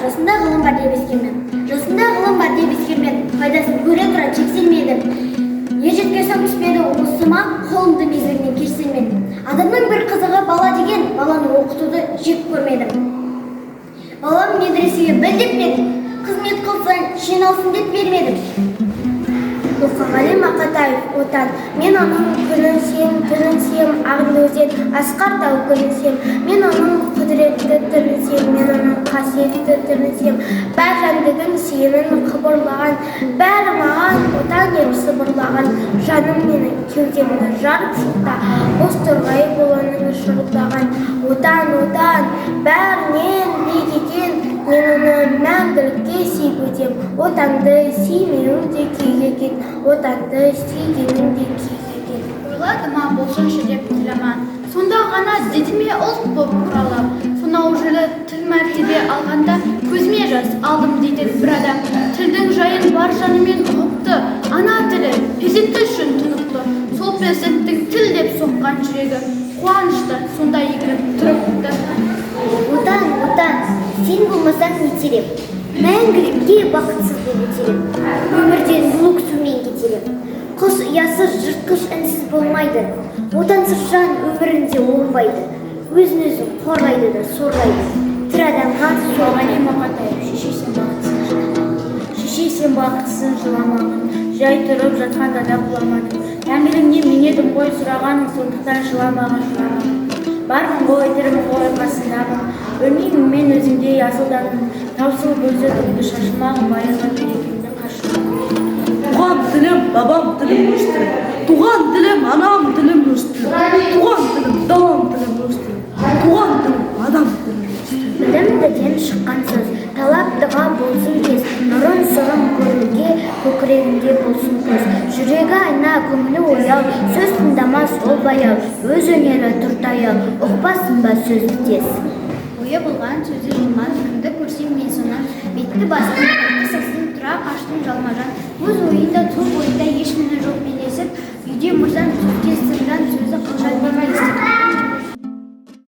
Жасында ғылым бар деп ескермедім. Жасында ғылым бар деп ескермедім. Пайдасын көре тұра тексермедім. Ер жеткен соң түспеді уысыма, қолымды мезгілінен кеш сермедім. Адамның бір қызығы бала деген, баланы оқытуды жек көрмедім. Балам медресеге біл деп пе едім, қызмет қылсаң шен алсын деп бермедім. Мұқағали Мақатаев, «Отан». Мен оның күнін сүйем, түнін сүйем, ағынды өзен, асқар тау көлін сүйем. Мен оның құдіретті түрін сүйем, мен оның қасиетті түрін сүйем. Бар жәндігін сүйемін қыбырлаған, бәрі маған «Отан» деп сыбырлаған. Жаным менің кеудемді жарып шықты, бозторғай бол оның шырылдаған. Отан, Отан бәрінен биік екен, мен оны мәңгілікке сүйіп өтем. Отанды сүймеуім де күйік екен, Отанды сүйгенім де күйік екен. Ойлады ма, болсыншы деп тіл аман, сонда ғана деді ме ұлт боп құралап. Сонау жылы тіл мәртебе алғанда, көзіме жас алдым дейтін бір адам. Тілдің жайын бар жанымен ұғыпты, ана тілі перзенті үшін тұнықты. Сол перзенттің тіл деп соққан жүрегі қуаныштан сонда егіліп тұрыпты. Отан, Отан, сен болмасаң нетер ем? Мәңгілікке бақытсыз болып өтер ем. Өмірден бұл өксумен кетер ем. Құс ұясыз, жыртқыш інсіз болмайды. Отансыз жан өмірінде оңбайды. Өзін өзі қорлайды да сорлайды. Тірі адамға сол. Мұқағали Мақатаев, «Шеше, сен бақыттысың, жылама». Шеше, сен бақыттысың, жыламағын. Жай тұрып жатқанда да құламадың. Тәңіріңнен мен едім ғой сұрағаның, сондықтан жыламағын, жыламағын. Бармын ғой, тірімін ғой, қасындамын. Өлмеймін мен өзіңдей асылданып. Таусылып өзі үңді шашылмағын, байырғы берекемді қашырмағын. Туған тілім, бабам тілім, өз тілім. Туған тілім, анам тілім, өз тілім. Туған тілім, далам тілім, өз тілім. Туған тілім, адам тілім, өз тілім. Білімдіден шыққан сөз, талап дұға болсын кез, нұрын сырын көруге көкірегінде болсын көз. Жүрегі айна, көңілі ояу, сөз тыңдамас ол баяу, өз өнері тұртаяу, ұқпасын ба сөзді тез. Ойы болған, сөзі жылман, кімді көрсем мен сонан бетті бастым, қатты састым, тұра қаштым жалма-жан. Өз ойында, ту бойында еш міні жоқ, белесіп үйде мырзам, сөзге сыржан, сөзі қылжан.